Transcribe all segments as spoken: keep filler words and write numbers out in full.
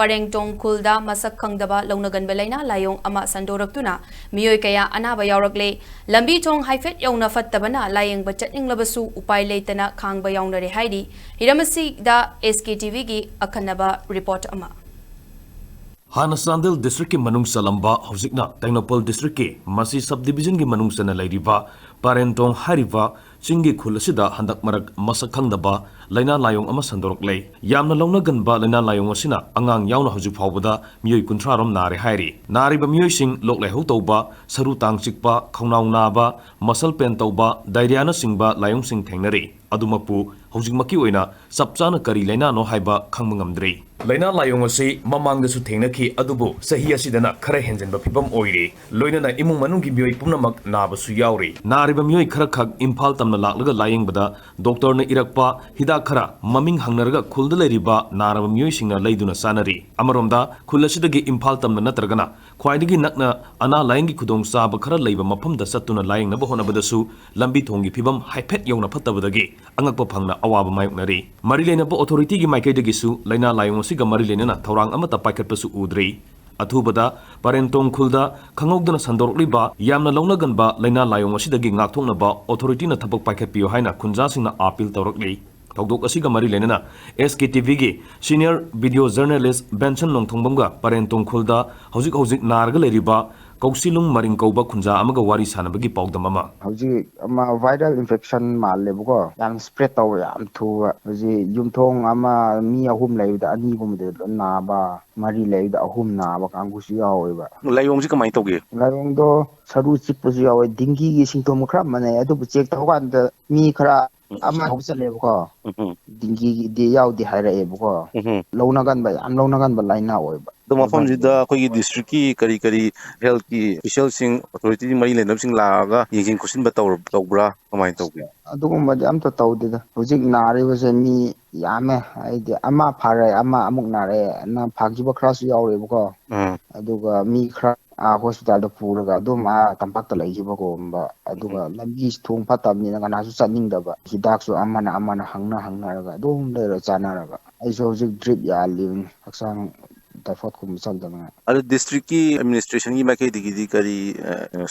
ꯄꯔꯦꯡꯇꯣꯡ ꯈꯨꯜꯗ ꯃꯁꯛ ꯈꯪꯗꯕ ꯂꯧꯅꯒꯟꯕ ꯂꯥꯏꯅꯥ ꯂꯥꯏꯑꯣꯡ ꯑꯃ ꯁꯟꯗꯣꯔꯛꯇꯨꯅ ꯃꯤꯑꯣꯏ ꯀꯌꯥ ꯑꯅꯥꯕ ꯌꯥꯎꯔꯛꯂꯦ꯫ ꯂꯝꯕꯤ ꯊꯣꯡ ꯍꯥꯏꯐꯦꯠ ꯌꯧꯅ ꯐꯠꯇꯕꯅ ꯂꯥꯌꯦꯡꯕ ꯆꯠꯅꯤꯡꯂꯕꯁꯨ ꯎꯄꯥꯏ ꯂꯩꯇꯅ ꯈꯥꯡꯕ ꯌꯥꯎꯅꯔꯦ ꯍꯥꯏꯔꯤ꯫ ꯍꯤꯔꯝ ꯑꯁꯤꯗ ꯑꯦꯁ ꯀꯦ ꯇꯤ ꯚꯤꯒꯤ ꯑꯈꯟꯅꯕ ꯔꯤꯄꯣꯔꯠ ꯑꯃ꯫ ꯍꯥꯟꯅ ꯆꯥꯟꯗꯦꯜ ꯗꯤꯁꯇ꯭ꯔꯤꯛꯀꯤ ꯃꯅꯨꯡ ꯆꯜꯂꯝꯕ ꯍꯧꯖꯤꯛꯅ ꯇꯦꯡꯅꯧꯄꯜ ꯗꯤꯁꯇ꯭ꯔꯤꯛꯀꯤ ꯃꯁꯤ ꯁꯕ ꯗꯤꯕꯤꯖꯟꯒꯤ ꯃꯅꯨꯡ ꯆꯟꯅ ꯂꯩꯔꯤꯕ ꯄꯥꯔꯦꯟꯇꯣꯡ ꯍꯥꯏꯔꯤꯕ ꯆꯤꯡꯒꯤ ꯈꯨꯜ ꯑꯁꯤꯗ ꯍꯟꯗꯛ ꯃꯔꯛ ꯃꯁꯛ ꯈꯪꯗꯕ ꯂꯥꯏꯅꯥ ꯂꯥꯏꯑꯣꯡ ꯑꯃ ꯁꯟꯗꯣꯔꯛꯂꯦ꯫ ꯌꯥꯝꯅ ꯂꯧꯅꯒꯟꯕ ꯂꯥꯏꯅꯥ ꯂꯥꯏꯑꯣꯡ ꯑꯁꯤꯅ ꯑꯉꯥꯡ ꯌꯥꯎꯅ ꯍꯧꯖꯤꯛ ꯐꯥꯎꯕꯗ ꯃꯤꯑꯣꯏ ꯀꯨꯟꯊ꯭ꯔꯥ ꯔꯣꯝ ꯅꯥꯔꯦ ꯍꯥꯏꯔꯤ꯫ ꯅꯥꯔꯤꯕ ꯃꯤꯑꯣꯏꯁꯤꯡ ꯂꯣꯛ ꯂꯥꯏꯍꯧ ꯇꯧꯕ, ꯁꯔꯨ ꯇꯥꯡ ꯆꯤꯛꯄ, ꯈꯧꯅꯥꯎ ꯅꯥꯕ, ꯃꯁꯜ ꯄꯦꯟ ꯇꯧꯕ, ꯗꯥꯏꯔꯤꯌꯥꯅꯆꯤꯡꯕ ꯂꯥꯏꯑꯣꯡꯁꯤꯡ ꯊꯦꯡꯅꯔꯤ꯫ ꯑꯗꯨꯃꯛꯄꯨ ꯍꯧꯖꯤꯛꯃꯛꯀꯤ ꯑꯣꯏꯅ ꯆꯞ ꯆꯥꯅ ꯀꯔꯤ ꯂꯥꯏꯅꯥꯅꯣ ꯍꯥꯏꯕ ꯈꯪꯕ ꯉꯝꯗ꯭ꯔꯤ꯫ ꯂꯥꯏꯅꯥ ꯂꯥꯏꯑꯣꯡ ꯑꯁꯤ ꯃꯃꯥꯡꯗꯁꯨ ꯊꯦꯡꯅꯈꯤ, ꯑꯗꯨꯕꯨ ꯆꯍꯤ ꯑꯁꯤꯗꯅ ꯈꯔ ꯍꯦꯟꯖꯤꯟꯕ ꯐꯤꯕꯝ ꯑꯣꯏꯔꯤ꯫ ꯂꯣꯏꯅꯅ ꯏꯃꯨꯡ ꯃꯅꯨꯡꯒꯤ ꯃꯤꯑꯣꯏ ꯄꯨꯝꯅꯃꯛ ꯅꯥꯕꯁꯨ ꯌꯥꯎꯔꯤ꯫ ꯅꯥꯔꯤꯕ ꯃꯤꯑꯣꯏ ꯈꯔꯈꯛ ꯏꯝꯐꯥꯜ ꯇꯝꯅ ꯂꯥꯛꯂꯒ ꯂꯥꯌꯦꯡꯕꯗ ꯗꯣꯛꯇꯔꯅ ꯏꯔꯛꯄ ꯍꯤꯗꯥꯛ ꯈꯔ ꯃꯃꯤꯡ ꯍꯪꯅꯔꯒ ꯈꯨꯜꯗ ꯂꯩꯔꯤꯕ ꯅꯥꯔꯕ ꯃꯤꯑꯣꯏꯁꯤꯡꯅ ꯂꯩꯗꯨꯅ ꯆꯥꯅꯔꯤ꯫ ꯑꯃꯔꯣꯝꯗ ꯈꯨꯜ ꯑꯁꯤꯗꯒꯤ ꯏꯝꯐꯥꯜ ꯇꯝꯅ ꯅꯠꯇ꯭ꯔꯒꯅ ꯈ꯭ꯋꯥꯏꯗꯒꯤ ꯅꯛꯅ ꯑꯅꯥ ꯂꯥꯌꯦꯡꯒꯤ ꯈꯨꯗꯣꯡꯆꯥꯕ ꯈꯔ ꯂꯩꯕ ꯃꯐꯝꯗ ꯆꯠꯇꯨꯅ ꯂꯥꯌꯦꯡꯅꯕ ꯍꯣꯠꯅꯕꯗꯁꯨ ꯂꯝꯕꯤ ꯊꯣꯡꯒꯤ ꯐꯤꯕꯝ ꯍꯥꯏꯐꯦꯠ ꯌꯧꯅ ꯐꯠꯇꯕꯗꯒꯤ ꯑꯉꯛꯄ ꯐꯪꯅ ꯑꯋꯥꯕ ꯃꯥꯌꯣꯛꯅꯔꯤ꯫ ꯃꯔꯤ ꯂꯩꯅꯕ ꯑꯣꯊꯣꯔꯤꯇꯤꯒꯤ ꯃꯥꯏꯀꯩꯗꯒꯤꯁꯨ ꯂꯥꯏꯅꯥ ꯂꯥꯏꯑꯣꯡ ꯑꯁꯤꯒ ꯃꯔꯤ ꯂꯩꯅꯅ ꯊꯧꯔꯥꯡ ꯑꯃꯠꯇ ꯄꯥꯏꯈꯠꯄꯁꯨ ꯎꯗ꯭ꯔꯤ꯫ ꯑꯊꯨꯕꯗ ꯄꯔꯦꯟꯇꯣꯡ ꯈꯨꯜꯗ ꯈꯪꯍꯧꯗꯅ ꯁꯟꯗꯣꯔꯛꯂꯤꯕ ꯌꯥꯝꯅ ꯂꯧꯅꯒꯟꯕ ꯂꯥꯏꯅꯥ ꯂꯥꯏꯑꯣꯡ ꯑꯁꯤꯗꯒꯤ ꯉꯥꯛꯊꯣꯛꯅꯕ ꯑꯣꯊꯣꯔꯤꯇꯤꯅ ꯊꯕꯛ ꯄꯥꯏꯈꯠꯄꯤꯌꯨ ꯍꯥꯏꯅ ꯈꯨꯟꯖꯥꯁꯤꯡꯅ ꯑꯥꯄꯤꯜ ꯇꯧꯔꯛꯂꯤ꯫ ꯊꯧꯗꯣꯛ ꯑꯁꯤꯒ ꯃꯔꯤ ꯂꯩꯅꯅ ꯑꯦꯁ ꯀꯦ ꯇꯤ ꯚꯤꯒꯤ ꯁꯤꯅꯤꯌꯔ ꯚꯤꯗꯤꯑꯣ ꯖꯔꯅꯦꯂꯤꯁ ꯕꯦꯟꯁꯟ ꯅꯣꯡꯊꯣꯡꯕꯝꯒ ꯄꯔꯦꯟꯇꯣꯡ ꯈꯨꯜꯗ ꯍꯧꯖꯤꯛ ꯍꯧꯖꯤꯛ ꯅꯥꯔꯒ ꯂꯩꯔꯤꯕ ꯀꯧꯁꯤꯂꯨꯡ ꯃꯔꯤꯡ ꯀꯧꯕ ꯈꯨꯟꯖꯥ ꯑꯃꯒ ꯋꯥꯔꯤ ꯁꯥꯟꯅꯕꯒꯤ ꯄꯥꯎꯗꯝ ꯑꯃ꯫ ꯍꯧꯖꯤꯛ ꯑꯃ ꯚꯥꯏꯔꯦꯜ ꯏꯟꯐꯦꯛꯁꯟ ꯃꯥꯜꯂꯦꯕꯀꯣ, ꯌꯥꯝ ꯁ꯭ꯄ꯭ꯔꯦꯗ ꯇꯧꯕ ꯌꯥꯝ ꯊꯨꯕ꯫ ꯍꯧꯖꯤꯛ ꯌꯨꯝꯊꯣꯡ ꯑꯃ ꯃꯤ ꯑꯍꯨꯝ ꯂꯩꯕꯗ ꯑꯅꯤꯒꯨꯝꯕꯗ ꯑꯗꯨꯝ ꯅꯥꯕ, ꯃꯔꯤ ꯂꯩꯕꯗ ꯑꯍꯨꯝ ꯅꯥꯕ ꯀꯥꯡꯕꯨꯁꯨ ꯌꯥꯎꯋꯦꯕ꯫ ꯂꯥꯏꯑꯣꯡꯁꯤ ꯀꯃꯥꯏꯅ ꯇꯧꯒꯦ? ꯂꯥꯏꯑꯣꯡꯗꯣ ꯁꯔꯨ ꯆꯤꯛꯄꯁꯨ ꯌꯥꯎꯋꯦ, ꯗꯤꯡꯒꯤꯒꯤ ꯁꯤꯝꯇꯣꯝ ꯈꯔ ꯃꯥꯟꯅꯩ, ꯑꯗꯨꯕꯨ ꯆꯦꯛ ꯇꯧꯕ ꯀꯥꯟꯗ ꯃꯤ ꯈꯔ ꯎꯝ꯫ ꯑꯃ ꯍꯧꯖꯤꯜꯂꯦꯕꯀꯣ꯫ ꯎꯝ ꯍꯝ꯫ ꯗꯤꯡꯒꯤꯒꯤꯗꯤ ꯌꯥꯎꯗꯦ ꯍꯥꯏꯔꯛꯑꯦꯕꯀꯣ꯫ ꯎꯝ ꯍꯝ꯫ ꯂꯧꯅꯒꯟꯕ, ꯌꯥꯝ ꯂꯧꯅꯒꯟꯕ ꯂꯥꯏꯅꯥ ꯑꯣꯏꯕ꯫ ꯑꯗꯣ ꯃꯐꯝꯁꯤꯗ ꯑꯩꯈꯣꯏꯒꯤ ꯗꯤꯁꯇ꯭ꯔꯤꯛꯀꯤ ꯀꯔꯤ ꯀꯔꯤ ꯍꯦꯜꯠꯀꯤ ꯑꯣꯐꯤꯁꯤꯌꯦꯜꯁꯤꯡ, ꯑꯣꯊꯣꯔꯤꯇꯤ ꯃꯔꯤ ꯂꯩꯅꯕꯁꯤꯡ ꯂꯥꯛꯑꯒ ꯌꯦꯡꯁꯤꯟ ꯈꯣꯠꯆꯤꯟꯕ ꯇꯧꯔ-, ꯇꯧꯕ꯭ꯔꯥ? ꯀꯃꯥꯏꯅ ꯇꯧꯒꯦ? ꯑꯗꯨꯒꯨꯝꯕꯗꯤ ꯑꯝꯇ ꯇꯧꯗꯦꯗ꯫ ꯍꯧꯖꯤꯛ ꯅꯥꯔꯤꯕꯁꯦ ꯃꯤ ꯌꯥꯝꯃꯦ꯫ ꯍꯥꯏꯗꯤ ꯑꯃ ꯐꯔꯦ, ꯑꯃ ꯑꯃꯨꯛ ꯅꯥꯔꯛꯑꯦ, ꯅ ꯐꯈꯤꯕ ꯈꯔꯁꯨ ꯌꯥꯎꯔꯦꯕꯀꯣ꯫ ꯎꯝ꯫ ꯑꯗꯨꯒ ꯃꯤ ꯈꯔ, ꯑꯥ, ꯍꯣꯁꯄꯤꯇꯥꯜꯗ ꯄꯨꯔꯒ ꯑꯗꯨꯝ, ꯑꯥ, ꯇꯝꯄꯥꯛꯇ ꯂꯩꯈꯤꯕꯒꯨꯝꯕ꯫ ꯑꯗꯨꯒ ꯎꯝ꯫ ꯂꯝꯕꯤ ꯊꯣꯡ ꯐꯠꯇꯕꯅꯤꯅ ꯀꯅꯥꯁꯨ ꯆꯠꯅꯤꯡꯗꯕ꯫ ꯍꯤꯗꯥꯛꯁꯨ ꯑꯃꯅ ꯑꯃꯅ ꯍꯪꯅ ꯍꯪꯅꯔꯒ ꯑꯗꯨꯝ ꯂꯩꯔ ꯆꯥꯅꯔꯒ꯫ ꯑꯩꯁꯨ ꯍꯧꯖꯤꯛ ꯗ꯭ꯔꯤꯞ ꯌꯥꯜꯂꯤꯕꯅꯤ꯫ ꯍꯛꯆꯥꯡ ꯇꯥꯏꯐꯣꯠꯀꯨꯝꯕ ꯆꯪꯗꯅꯉꯥꯏ꯫ ꯑꯗꯣ ꯗꯤꯁꯇ꯭ꯔꯤꯛꯀꯤ ꯑꯦꯗꯃꯤꯅꯤꯁꯇ꯭ꯔꯦꯁꯟꯒꯤ ꯃꯥꯏꯀꯩꯗꯒꯤꯗꯤ ꯀꯔꯤ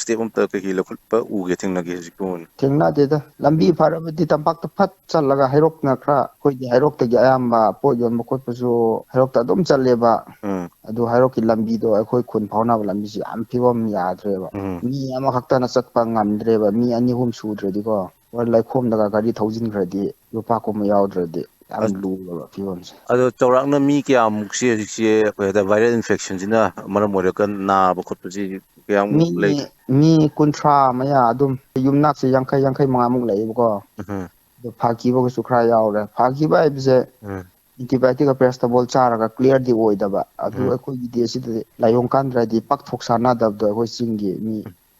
ꯁ꯭ꯇꯦꯞ ꯑꯝꯇ ꯀꯩꯀꯩ ꯂꯧꯈꯠꯄ ꯎꯒꯦ, ꯊꯦꯡꯅꯒꯦ ꯍꯧꯖꯤꯛꯀꯤ ꯑꯣꯏꯅ? ꯊꯦꯡꯅꯗꯦꯗ꯫ ꯂꯝꯕꯤ ꯐꯔꯕꯗꯤ ꯇꯝꯄꯥꯛꯇ ꯐꯠ ꯆꯠꯂꯒ ꯍꯩꯔꯣꯛꯅ ꯈꯔ, ꯑꯩꯈꯣꯏꯗꯤ ꯍꯩꯔꯣꯛꯇꯒꯤ ꯑꯌꯥꯝꯕ ꯄꯣꯠ ꯌꯣꯟꯕ ꯈꯣꯠꯄꯁꯨ ꯍꯩꯔꯣꯛꯇ ꯑꯗꯨꯝ ꯆꯠꯂꯦꯕ꯫ ꯎꯝ ꯑꯗꯨ ꯍꯩꯔꯣꯛꯀꯤ ꯂꯝꯕꯤꯗꯣ ꯑꯩꯈꯣꯏ ꯈꯨꯟ ꯐꯥꯎꯅꯕ ꯂꯝꯕꯤꯁꯤ ꯌꯥꯝ ꯐꯤꯕꯝ ꯌꯥꯗ꯭ꯔꯦꯕ꯫ ꯎꯝ ꯃꯤ ꯑꯃꯈꯛꯇꯅ ꯆꯠꯄ ꯉꯝꯗ꯭ꯔꯦꯕ, ꯃꯤ ꯑꯅꯤ ꯑꯍꯨꯝ ꯁꯨꯗ꯭ꯔꯗꯤꯀꯣ꯫ ꯍꯣꯏ, ꯂꯩꯈꯣꯝꯗꯒ ꯒꯥꯔꯤ ꯊꯧꯖꯤꯟꯈ꯭ꯔꯗꯤ, ꯌꯣꯄꯥꯛꯀꯨꯝꯕ ꯌꯥꯎꯗ꯭ꯔꯗꯤ ꯌꯥꯝ ꯂꯨꯔꯕ ꯐꯤꯕꯝꯁꯦ꯫ ꯑꯗꯣ ꯆꯥꯎꯔꯥꯛꯅ ꯃꯤ ꯀꯌꯥꯃꯨꯛꯁꯦ ꯍꯧꯖꯤꯛꯁꯦ, ꯑꯩꯈꯣꯏ ꯍꯥꯏꯇꯥꯔꯦ, ꯚꯥꯏꯔꯦꯜ ꯏꯟꯐꯦꯛꯁꯟꯁꯤꯅ ꯃꯔꯝ ꯑꯣꯏꯔꯒ ꯅꯥꯕ ꯈꯣꯠꯄꯁꯤ ꯀꯌꯥꯃꯨꯛ ꯃꯤ ꯂꯩꯒꯦ? ꯃꯤ ꯀꯨꯟꯊ꯭ꯔꯥ ꯃꯌꯥ ꯑꯗꯨꯝ, ꯌꯨꯝꯅꯥꯛꯁꯦ ꯌꯥꯡꯈꯩ, ꯌꯥꯡꯈꯩ ꯃꯉꯥꯃꯨꯛ ꯂꯩꯌꯦꯕꯀꯣ꯫ ꯎꯝ ꯑꯗꯣ ꯐꯈꯤꯕꯒꯁꯨ ꯈꯔ ꯌꯥꯎꯔꯦ꯫ ꯐꯈꯤꯕ ꯍꯥꯏꯕꯁꯦ ꯎꯝ ꯑꯦꯟꯇꯤꯕꯥꯏꯑꯣꯇꯤꯛ ꯄꯦꯔꯥꯁꯤꯇꯥꯃꯣꯜ ꯆꯥꯔꯒ ꯀ꯭ꯂꯤꯌꯥꯔꯗꯤ ꯑꯣꯏꯗꯕ꯫ ꯑꯗꯨ ꯎꯝ ꯑꯩꯈꯣꯏꯒꯤꯗꯤ ꯑꯁꯤꯗꯗꯤ ꯂꯥꯏꯑꯣꯡ ꯀꯥꯟꯗ꯭ꯔꯗꯤ ꯄꯥꯛ ꯊꯣꯛ ꯁꯥꯟꯅꯗꯕꯗꯣ ꯑꯩꯈꯣꯏ ꯆꯤꯡꯒꯤ ꯃꯤ꯫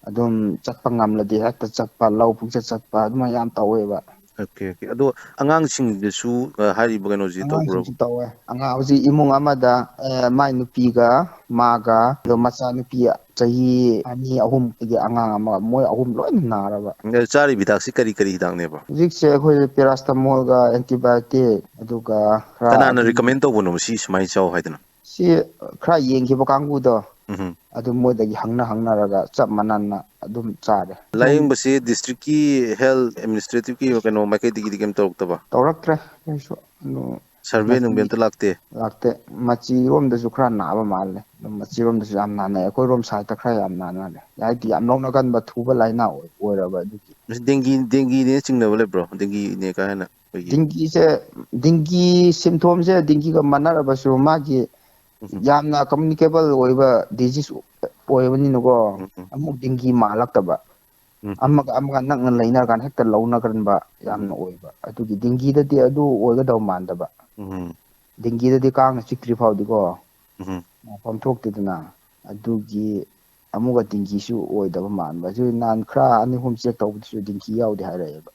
ꯑꯗꯨꯝ ꯆꯠꯄ ꯉꯝꯂꯗꯤ ꯍꯦꯛꯇ ꯆꯠꯄ, ꯂꯧ ꯄꯨꯡꯆꯠ ꯆꯠꯄ, ꯑꯗꯨꯃꯥꯏꯅ ꯌꯥꯝ ꯇꯧꯋꯦꯕ꯫ Okay, okay. ꯑꯗꯣ ꯑꯉꯥꯡꯁꯤꯡꯗꯁꯨ, ꯑ, ꯍꯥꯏꯔꯤꯕ ꯀꯩꯅꯣꯁꯤ ꯇꯧꯕ꯭ꯔꯣ? ꯑꯉꯥꯡꯁꯤꯡꯁꯨ ꯇꯧꯋꯦ꯫ ꯑꯉꯥꯡ ꯍꯧꯖꯤꯛ ꯏꯃꯨꯡ ꯑꯃꯗ, ꯑ, ꯃꯥꯏ ꯅꯨꯄꯤꯒ ꯃꯥꯒ, ꯑꯗꯣ ꯃꯆꯥꯅꯨꯄꯤ ꯆꯍꯤ ꯑꯅꯤ ꯑꯍꯨꯝꯒꯤ ꯑꯉꯥꯡ ꯑꯃ, ꯃꯣꯏ ꯑꯍꯨꯝ ꯂꯣꯏꯅ ꯅꯥꯔꯕ꯫ ꯑꯗ ꯆꯥꯔꯤꯕ ꯍꯤꯗꯥꯛꯁꯤ ꯀꯔꯤ ꯀꯔꯤ ꯍꯤꯗꯥꯛꯅꯦꯕ? ꯍꯧꯖꯤꯛꯁꯦ ꯑꯩꯈꯣꯏ ꯄꯦꯔꯥꯁꯤꯇꯥꯃꯣꯜꯒ ꯑꯦꯟꯇꯤꯕꯥꯏꯑꯣꯇꯤꯛ, ꯑꯗꯨꯒ ꯈꯔ ꯀꯅꯥꯅ ꯑꯗꯨꯝ ꯔꯤꯀꯃꯦꯟ ꯇꯧꯕꯅꯣ ꯁꯤ ꯁꯨꯃꯥꯏꯅ ꯆꯥꯎ ꯍꯥꯏꯗꯅ? ꯁꯤ ꯈꯔ ꯌꯦꯡꯈꯤꯕ ꯀꯥꯡꯕꯨꯗꯣ, ꯎꯝ ꯑꯗꯨ ꯃꯣꯏꯗꯒꯤ ꯍꯪꯅ ꯍꯪꯅꯔꯒ ꯆꯞ ꯃꯥꯟꯅꯅ ꯑꯗꯨꯝ ꯆꯥꯔꯦ꯫ ꯂꯥꯏꯌꯦꯡꯕꯁꯤ ꯗꯤꯁꯇ꯭ꯔꯤꯛꯀꯤ ꯍꯦꯜꯊ ꯑꯦꯗꯃꯤꯅꯤꯁꯇ꯭ꯔꯦꯇꯤꯚꯀꯤ ꯀꯩꯅꯣ ꯃꯥꯏꯀꯩꯗꯒꯤꯗꯤ ꯀꯩꯝ ꯇꯧꯔꯛꯇꯕ? ꯇꯧꯔꯛꯇ꯭ꯔꯦ ꯀꯩꯁꯨ꯫ ꯑꯗꯨ ꯁꯔꯚꯦ ꯅꯨꯡꯚꯦ ꯑꯝꯇ ꯂꯥꯛꯇꯦ? ꯂꯥꯛꯇꯦ꯫ ꯃꯆꯤꯔꯣꯝꯗꯁꯨ ꯈꯔ ꯅꯥꯕ ꯃꯥꯜꯂꯦ꯫ ꯑꯗꯨꯝ ꯃꯆꯤꯔꯣꯝꯗꯁꯨ ꯌꯥꯝ ꯅꯥꯟꯅꯩ꯫ ꯑꯩꯈꯣꯏꯔꯣꯝ ꯁꯥꯏꯠꯇ ꯈꯔ ꯌꯥꯝ ꯅꯥꯟꯅꯔꯦ꯫ ꯍꯥꯏꯗꯤ ꯌꯥꯝ ꯂꯧꯅꯒꯟꯕ ꯊꯨꯕ ꯂꯥꯏꯅꯥ ꯑꯣꯏ-, ꯑꯣꯏꯔꯕ ꯑꯗꯨꯒꯤ꯫ ꯗꯦꯡꯒꯤ, ꯗꯦꯡꯒꯤꯅꯦ ꯆꯤꯡꯅꯕ ꯂꯩꯕ꯭ꯔꯣ? ꯗꯦꯡꯒꯤꯅꯦ ꯀꯥ ꯍꯦꯟꯅ ꯑꯩꯈꯣꯏꯒꯤ ꯗꯦꯡꯒꯤꯁꯦ, ꯗꯦꯡꯒꯤ ꯁꯤꯝꯊꯣꯝꯁꯦ ꯗꯦꯡꯒꯤꯒ ꯃꯥꯟꯅꯔꯕꯁꯨ ꯃꯥꯒꯤ ꯎꯝ ꯌꯥꯝꯅ ꯀꯝꯃꯨꯅꯤꯀꯦꯕꯜ ꯑꯣꯏꯕ ꯗꯤꯖꯤꯁ ꯑꯣꯏꯕꯅꯤꯅꯀꯣ, ꯎꯝ ꯎꯝ ꯑꯃꯨꯛ ꯗꯦꯡꯒꯤ ꯃꯥꯜꯂꯛꯇꯕ꯫ ꯎꯝ ꯑꯃꯒ ꯑꯃꯒ ꯅꯛꯅ ꯂꯩꯅꯔꯀꯥꯟꯗ ꯍꯦꯛꯇ ꯂꯧꯅꯒꯟꯕ ꯌꯥꯝꯅ ꯎꯝ ꯑꯣꯏꯕ꯫ ꯑꯗꯨꯒꯤ ꯗꯦꯡꯒꯤꯗꯗꯤ ꯑꯗꯨ ꯑꯣꯏꯒꯗꯧ ꯃꯥꯟꯗꯕ꯫ ꯎꯝ ꯗꯦꯡꯒꯤꯗꯗꯤ ꯀꯥꯡꯅ ꯆꯤꯛꯇ꯭ꯔꯤ ꯐꯥꯎꯗꯤꯀꯣ ꯎꯝ ꯅꯥꯐꯝ ꯊꯣꯛꯇꯦꯗꯅ꯫ ꯑꯗꯨꯒꯤ ꯑꯃꯨꯛꯀ ꯗꯦꯡꯒꯤꯁꯨ ꯑꯣꯏꯗꯕ ꯃꯥꯟꯕ꯫ ꯑꯗꯨ ꯅꯍꯥꯟ ꯈꯔ ꯑꯅꯤ ꯑꯍꯨꯝ ꯆꯦꯛ ꯇꯧꯕꯗꯁꯨ ꯗꯦꯡꯒꯤ ꯌꯥꯎꯗꯦ ꯍꯥꯏꯔꯛꯑꯦꯕ꯫